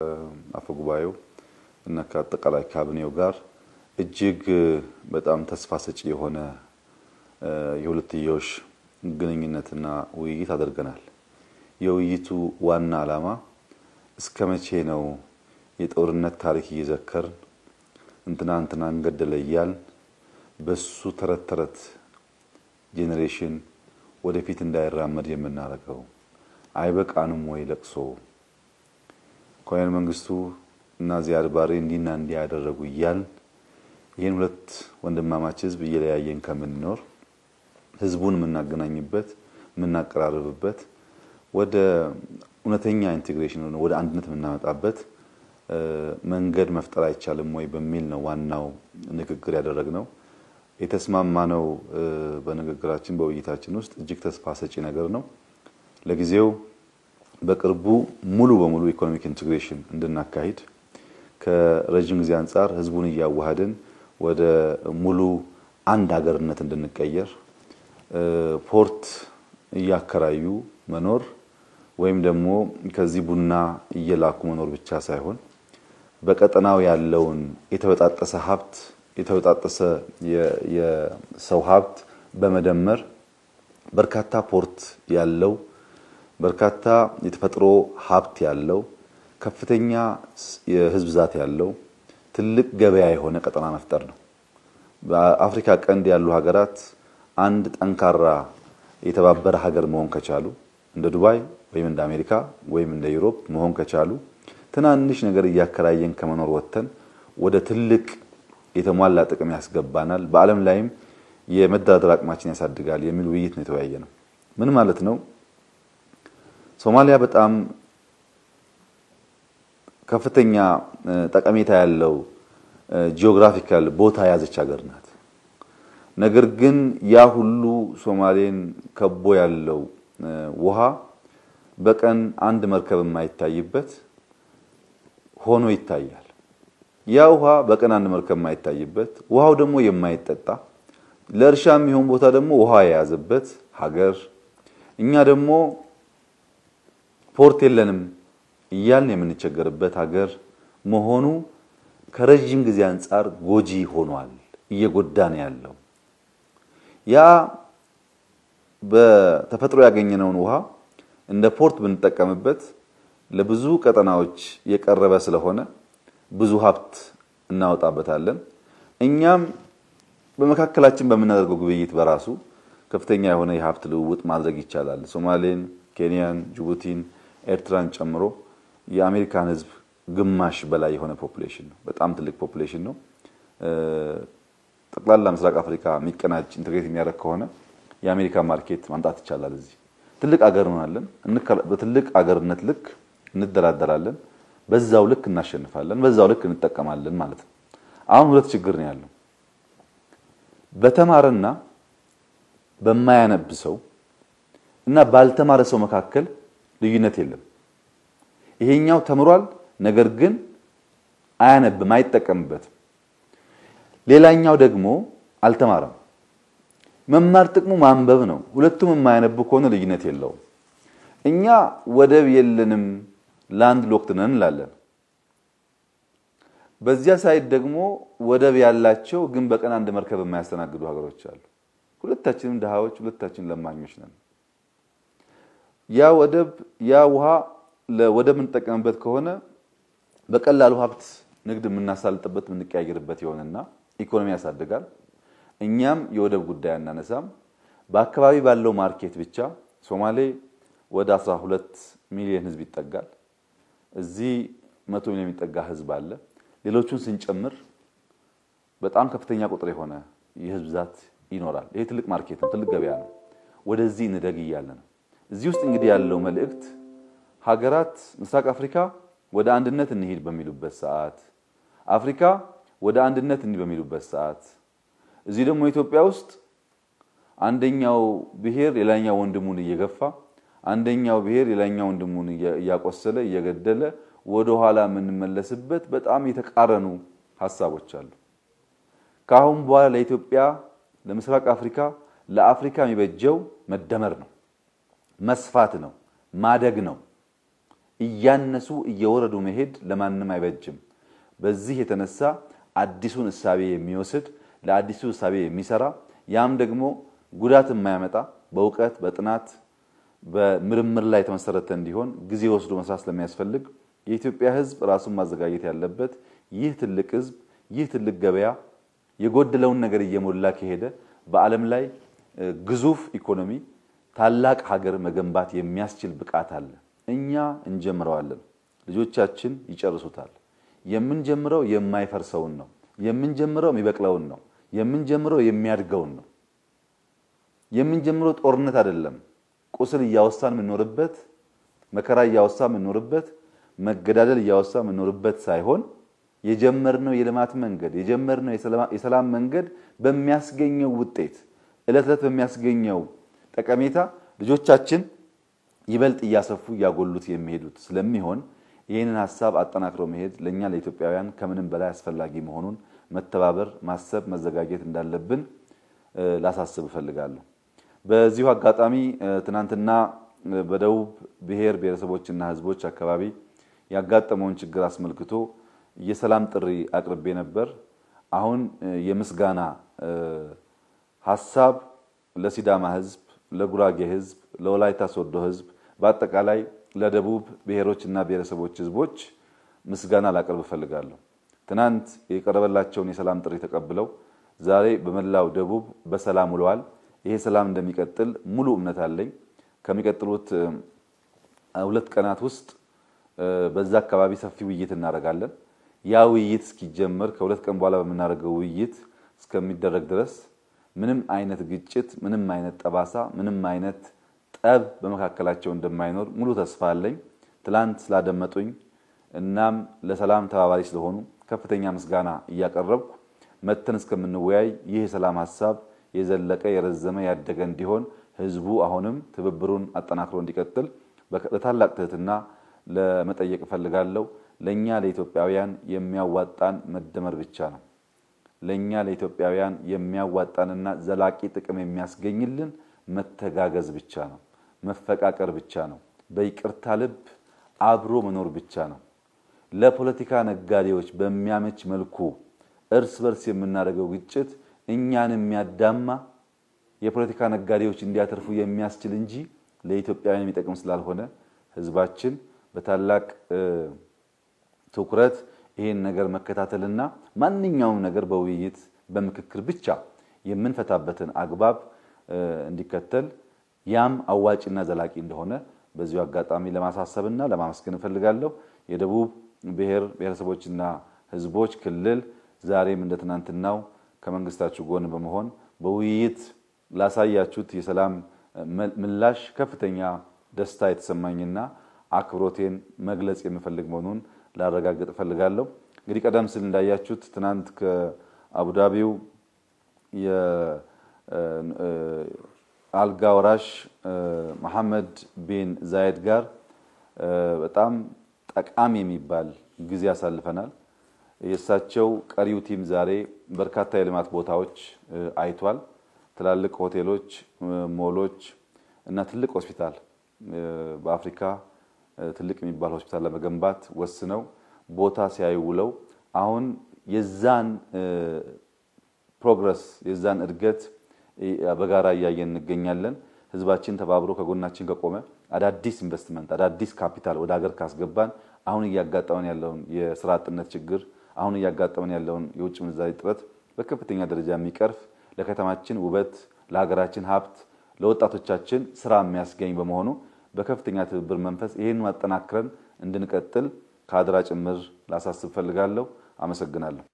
አፈጉባኤው እና ከአጠቃላይ ካቢኔው ጋር እጅግ በጣም ተስፋ ሰጪ የሆነ የሁለትዮሽ ግንኙነትና ውይይት አድርገናል። የውይይቱ ዋና ዓላማ እስከ መቼ ነው የጦርነት ታሪክ እየዘከርን እንትና እንትናን ገደለ እያልን በሱ ተረት ተረት generation ወደፊት እንዳይራመድ የምናደርገው? አይበቃንም ወይ ለቅሶ? ኮሎኔል መንግስቱ እና ዚያድ ባሬ እንዲና እንዲህ ያደረጉ እያልን ይህን ሁለት ወንድማማች ህዝብ እየለያየን ከምንኖር ህዝቡን የምናገናኝበት፣ የምናቀራርብበት፣ ወደ እውነተኛ integration፣ ወደ አንድነት የምናመጣበት መንገድ መፍጠር አይቻልም ወይ በሚል ነው ዋናው ንግግር ያደረግነው። የተስማማነው በንግግራችን በውይይታችን ውስጥ እጅግ ተስፋ ሰጪ ነገር ነው። ለጊዜው በቅርቡ ሙሉ በሙሉ economic integration እንድናካሂድ፣ ከረጅም ጊዜ አንጻር ህዝቡን እያዋሃድን ወደ ሙሉ አንድ ሀገርነት እንድንቀየር፣ port እያከራዩ መኖር ወይም ደግሞ ከዚህ ቡና እየላኩ መኖር ብቻ ሳይሆን በቀጠናው ያለውን የተበጣጠሰ ሀብት፣ የተበጣጠሰ የሰው ሀብት በመደመር በርካታ port ያለው፣ በርካታ የተፈጥሮ ሀብት ያለው፣ ከፍተኛ የህዝብ ብዛት ያለው ትልቅ ገበያ የሆነ ቀጠና መፍጠር ነው። በአፍሪካ ቀንድ ያሉ ሀገራት አንድ ጠንካራ የተባበረ ሀገር መሆን ከቻሉ፣ እንደ ዱባይ ወይም እንደ አሜሪካ ወይም እንደ Europe መሆን ከቻሉ፣ ትናንሽ ነገር እያከራየን ከመኖር ወጥተን ወደ ትልቅ የተሟላ ጥቅም ያስገባናል፣ በዓለም ላይም የመደራደር አቅማችን ያሳድጋል የሚል ውይይት ነው የተወያየነው። ምን ማለት ነው? ሶማሊያ በጣም ከፍተኛ ጠቀሜታ ያለው geographical ቦታ የያዘች ሀገር ናት። ነገር ግን ያ ሁሉ ሶማሌን ከቦ ያለው ውሃ በቀን አንድ መርከብ የማይታይበት ሆኖ ይታያል። ያ ውሃ በቀን አንድ መርከብ የማይታይበት፣ ውሃው ደግሞ የማይጠጣ፣ ለእርሻ የሚሆን ቦታ ደግሞ ውሃ የያዘበት ሀገር፣ እኛ ደግሞ port የለንም እያልን የምንቸገርበት ሀገር መሆኑ ከረጅም ጊዜ አንጻር ጎጂ ሆኗል፣ እየጎዳን ያለው። ያ በተፈጥሮ ያገኘነውን ውሃ እንደ port ብንጠቀምበት ለብዙ ቀጠናዎች የቀረበ ስለሆነ ብዙ ሀብት እናወጣበታለን። እኛም በመካከላችን በምናደርገው ግብይት በራሱ ከፍተኛ የሆነ የሀብት ልውውጥ ማድረግ ይቻላል። ሶማሌን፣ ኬንያን፣ ጅቡቲን፣ ኤርትራን ጨምሮ የአሜሪካን ሕዝብ ግማሽ በላይ የሆነ population ነው። በጣም ትልቅ population ነው። ጠቅላላ ምስራቅ አፍሪካ የሚቀናጅ integrate የሚያደርግ ከሆነ የአሜሪካ market ማምጣት ይቻላል። እዚህ ትልቅ አገር እንሆናለን። በትልቅ አገርነት ልክ እንደራደራለን። በዛው ልክ እናሸንፋለን። በዛው ልክ እንጠቀማለን ማለት ነው። አሁን ሁለት ችግር ነው ያለው። በተማረና በማያነብ ሰው እና ባልተማረ ሰው መካከል ልዩነት የለም። ይሄኛው ተምሯል፣ ነገር ግን አያነብም፣ አይጠቀምበትም። ሌላኛው ደግሞ አልተማረም። መማር ጥቅሙ ማንበብ ነው። ሁለቱም የማያነቡ ከሆነ ልዩነት የለውም። እኛ ወደብ የለንም፣ landlocked ነን እንላለን። በዚያ side ደግሞ ወደብ ያላቸው ግን በቀን አንድ መርከብ የማያስተናግዱ ሀገሮች አሉ። ሁለታችንም ድሃዎች፣ ሁለታችን ለማኞች ነን። ያ ወደብ፣ ያ ውሃ ለወደብ የምንጠቀምበት ከሆነ በቀላሉ ሀብት ንግድ የምናሳልጥበት፣ የምንቀያየርበት ይሆንና ኢኮኖሚ ያሳድጋል። እኛም የወደብ ጉዳይ አናነሳም። በአካባቢ ባለው market ብቻ ሶማሌ ወደ 12 ሚሊዮን ህዝብ ይጠጋል። እዚህ 100 ሚሊዮን የሚጠጋ ህዝብ አለ። ሌሎቹን ስንጨምር በጣም ከፍተኛ ቁጥር የሆነ የህዝብ ብዛት ይኖራል። ይሄ ትልቅ market ነው፣ ትልቅ ገበያ ነው። ወደዚህ እንደግ እያለ ነው። እዚህ ውስጥ እንግዲህ ያለው መልእክት ሀገራት ምስራቅ አፍሪካ ወደ አንድነት እንሂድ በሚሉበት ሰዓት፣ አፍሪካ ወደ አንድነት እንሂድ በሚሉበት ሰዓት፣ እዚህ ደግሞ ኢትዮጵያ ውስጥ አንደኛው ብሔር ሌላኛው ወንድሙን እየገፋ፣ አንደኛው ብሔር ሌላኛው ወንድሙን እያቆሰለ፣ እየገደለ ወደ ኋላ የምንመለስበት በጣም የተቃረኑ ሀሳቦች አሉ። ከአሁን በኋላ ለኢትዮጵያ፣ ለምስራቅ አፍሪካ፣ ለአፍሪካ የሚበጀው መደመር ነው፣ መስፋት ነው፣ ማደግ ነው። እያነሱ እየወረዱ መሄድ ለማንም አይበጅም። በዚህ የተነሳ አዲሱን እሳቤ የሚወስድ፣ ለአዲሱ እሳቤ የሚሰራ፣ ያም ደግሞ ጉዳት የማያመጣ፣ በእውቀት፣ በጥናት፣ በምርምር ላይ የተመሰረተ እንዲሆን ጊዜ ወስዶ መስራት ስለሚያስፈልግ የኢትዮጵያ ሕዝብ ራሱን ማዘጋጀት ያለበት ይህ ትልቅ ሕዝብ፣ ይህ ትልቅ ገበያ የጎደለውን ነገር እየሞላ ከሄደ በዓለም ላይ ግዙፍ ኢኮኖሚ፣ ታላቅ ሀገር መገንባት የሚያስችል ብቃት አለ። እኛ እንጀምረዋለን፣ ልጆቻችን ይጨርሱታል። የምንጀምረው የማይፈርሰውን ነው። የምንጀምረው የሚበቅለውን ነው። የምንጀምረው የሚያድገውን ነው። የምንጀምረው ጦርነት አይደለም። ቁስል እያወሳን የምንኖርበት፣ መከራ እያወሳ የምንኖርበት፣ መገዳደል እያወሳ የምንኖርበት ሳይሆን የጀመርነው የልማት መንገድ፣ የጀመርነው የሰላም መንገድ በሚያስገኘው ውጤት፣ ዕለት ዕለት በሚያስገኘው ጠቀሜታ ልጆቻችን ይበልጥ እያሰፉ እያጎሉት የሚሄዱት ስለሚሆን ይህንን ሀሳብ አጠናክሮ መሄድ ለእኛ ለኢትዮጵያውያን ከምንም በላይ አስፈላጊ መሆኑን መተባበር፣ ማሰብ፣ መዘጋጀት እንዳለብን ላሳስብ እፈልጋለሁ። በዚሁ አጋጣሚ ትናንትና በደቡብ ብሔር ብሔረሰቦችና ሕዝቦች አካባቢ ያጋጠመውን ችግር አስመልክቶ የሰላም ጥሪ አቅርቤ ነበር። አሁን የምስጋና ሀሳብ ለሲዳማ ሕዝብ፣ ለጉራጌ ሕዝብ፣ ለወላይታ ሶዶ ሕዝብ፣ በአጠቃላይ ለደቡብ ብሔሮችና ብሔረሰቦች ሕዝቦች ምስጋና ላቀርብ እፈልጋለሁ። ትናንት የቀረበላቸውን የሰላም ጥሪ ተቀብለው ዛሬ በመላው ደቡብ በሰላም ውለዋል። ይሄ ሰላም እንደሚቀጥል ሙሉ እምነት አለኝ። ከሚቀጥሉት 2 ቀናት ውስጥ በዛ አካባቢ ሰፊ ውይይት እናደርጋለን። ያ ውይይት እስኪጀመር፣ ከ2 ቀን በኋላ በምናደርገው ውይይት እስከሚደረግ ድረስ ምንም አይነት ግጭት፣ ምንም አይነት ጠባሳ፣ ምንም አይነት ጠብ በመካከላቸው እንደማይኖር ሙሉ ተስፋ አለኝ። ትላንት ስላደመጡኝ እናም ለሰላም ተባባሪ ስለሆኑ ከፍተኛ ምስጋና እያቀረብኩ መተን እስከምንወያይ ይህ የሰላም ሀሳብ የዘለቀ፣ የረዘመ፣ ያደገ እንዲሆን ህዝቡ አሁንም ትብብሩን አጠናክሮ እንዲቀጥል በታላቅ ትህትና ለመጠየቅ እፈልጋለሁ። ለኛ ለኢትዮጵያውያን የሚያዋጣን መደመር ብቻ ነው። ለኛ ለኢትዮጵያውያን የሚያዋጣንና ዘላቂ ጥቅም የሚያስገኝልን መተጋገዝ ብቻ ነው። መፈቃቀር ብቻ ነው። በይቅርታ ልብ አብሮ መኖር ብቻ ነው። ለፖለቲካ ነጋዴዎች በሚያመች መልኩ እርስ በርስ የምናደርገው ግጭት እኛን የሚያዳማ፣ የፖለቲካ ነጋዴዎች እንዲያተርፉ የሚያስችል እንጂ ለኢትዮጵያውያን የሚጠቅም ስላልሆነ ህዝባችን በታላቅ ትኩረት ይሄን ነገር መከታተልና ማንኛውም ነገር በውይይት፣ በምክክር ብቻ የምንፈታበትን አግባብ እንዲከተል፣ ያም አዋጭና ዘላቂ እንደሆነ በዚሁ አጋጣሚ ለማሳሰብና ለማመስገን እፈልጋለሁ። የደቡብ ብሔር ብሔረሰቦችና ህዝቦች ክልል ዛሬም እንደ ትናንትናው ከመንግስታችሁ ጎን በመሆን በውይይት ላሳያችሁት የሰላም ምላሽ ከፍተኛ ደስታ የተሰማኝና አክብሮቴን መግለጽ የምፈልግ መሆኑን ላረጋግጥ እፈልጋለሁ። እንግዲህ ቀደም ሲል እንዳያችሁት ትናንት ከአቡዳቢው የአልጋ ወራሽ መሐመድ ቢን ዛይድ ጋር በጣም ጠቃሚ የሚባል ጊዜ አሳልፈናል። የእሳቸው ቀሪው team ዛሬ በርካታ የልማት ቦታዎች አይቷል። ትላልቅ ሆቴሎች፣ ሞሎች እና ትልቅ ሆስፒታል፣ በአፍሪካ ትልቅ የሚባል ሆስፒታል ለመገንባት ወስነው ቦታ ሲያዩ ውለው አሁን የዛን progress፣ የዛን እድገት በጋራ እያየን እንገኛለን። ህዝባችን ተባብሮ ከጎናችን ከቆመ፣ አዳዲስ ኢንቨስትመንት፣ አዳዲስ ካፒታል ወደ ሀገር ካስገባን አሁን እያጋጠመን ያለውን የስራ አጥነት ችግር፣ አሁን እያጋጠመን ያለውን የውጭ ምንዛሪ እጥረት በከፍተኛ ደረጃ የሚቀርፍ፣ ለከተማችን ውበት፣ ለሀገራችን ሀብት፣ ለወጣቶቻችን ስራ የሚያስገኝ በመሆኑ በከፍተኛ ትብብር መንፈስ ይህን ማጠናክረን እንድንቀጥል ከአደራ ጭምር ላሳስብ ፈልጋለሁ። አመሰግናለሁ።